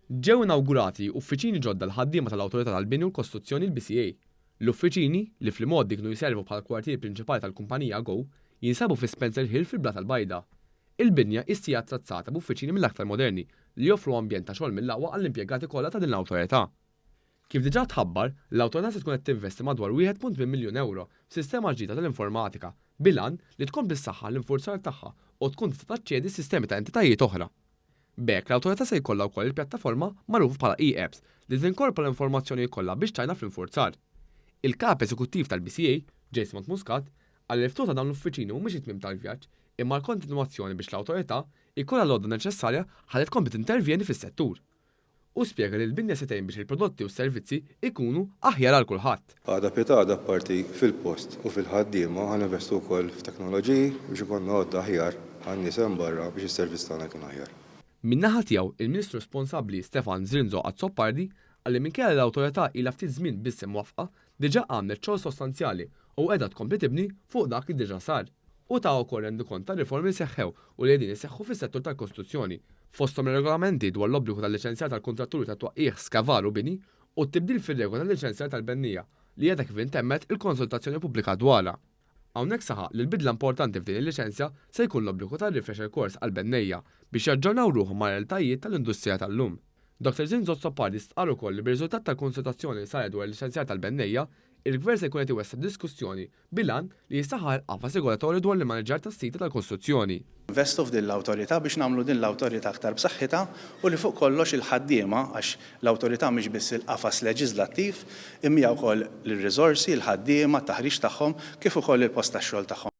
Ġew inawgurati uffiċini ġodda għall-ħaddiema tal-Awtorità tal-Bini u l-Kostruzzjoni l-BCA. L-uffiċini, li fl-imgħoddi kienu jservu bħala l-kwartieri prinċipali tal-kumpanija Go, jinsabu fi Spencer Hill fil-Blata l-Bajda. Il-binja issa hija attrazzata b'uffiċini mill-aktar moderni li joffru ambjent ta' xogħol mill-aqwa għall-impjegati kollha ta' din l-awtorità. Kif diġà tħabbar, l-awtorità se tkun qed tinvesti madwar 1.8 miljun ewro f'sistema ġdida tal-informatika bil-għan li tkompli ssaħħaħ l-infurzar tagħha u tkun tista' taċċedi sistemi ta' entitajiet oħra. B'hekk l-awtorità se jkollha wkoll il-pjattaforma magħrufa bħala e-apps li tinkorpora l-informazzjoni kollha biex tgħinha fl-infurzar. Il-Kap Eżekuttiv tal-BCA, Jasmond Muscat, qal li l-ftuħ ta' dawn l-uffiċini mhumiex it-tmiem tal-vjaġġ imma l-kontinwazzjoni biex l-awtorità jkollha l-għodda neċessarja ħalli tkompli tintervjeni fis-settur. Hu spjega li l-binja se tgħin biex il-prodotti u s-servizzi jkunu aħjar għal kulħadd. Għada pitgħada apparti fil-post u fil-ħaddiema ħa ninvestu wkoll f'teknoloġiji biex ikollna għodda aħjar għan-nies hemm barra biex is-servizz tagħna jkun aħjar. Min-naħa tiegħu, il-Ministru responsabbli Stefan Zrinzo Azzopardi qal li minkejja li l-Awtorità ilha ftit żmien biss imwaffqa, diġà għamlet xogħol sostanzjali u qiegħda tkompli tibni fuq dak li diġà sar. Hu ta wkoll rendikont tar-riformi li seħħew u li qegħdin iseħħu fis-settur tal-kostruzzjoni, fosthom ir-regolamenti dwar l-obbligu tal-liċenzjar tal-kuntratturi tat-twaqqigħ, skavar u bini u t-tibdil fir-regola tal-liċenzjar tal-bennija li għadha kif intemmet il-konsultazzjoni pubblika dwarha. Hawnhekk saħaq li l-bidla importanti f'din il-liċenzja se jkun l-obbligu tar-refresher course għall-bennejja biex jaġġornaw ruħhom mar-realtajiet tal-industrija tal-lum. Dottor Zinzo Azzopardi stqarr ukoll li b'riżultat tal-konsultazzjoni li saret dwar il-liċenzjar tal-bennejja, il-Gvern se jkun qed iwessa' d-diskussjoni bil-għan li jissaħħaħ il-qafas regolatorju dwar l-immaniġġjar tas-siti tal-kostruzzjoni. Ninvestu f'din l-awtorità biex nagħmlu din l-awtorità aktar b'saħħitha u li fuq kollox il-ħaddiema, għax l-awtorità mhix biss il-qafas leġiżlattiv, imma hija wkoll l-riżorsi, il-ħaddiema, t-taħriġ tagħhom, kif ukoll il-post tax-xogħol tagħhom.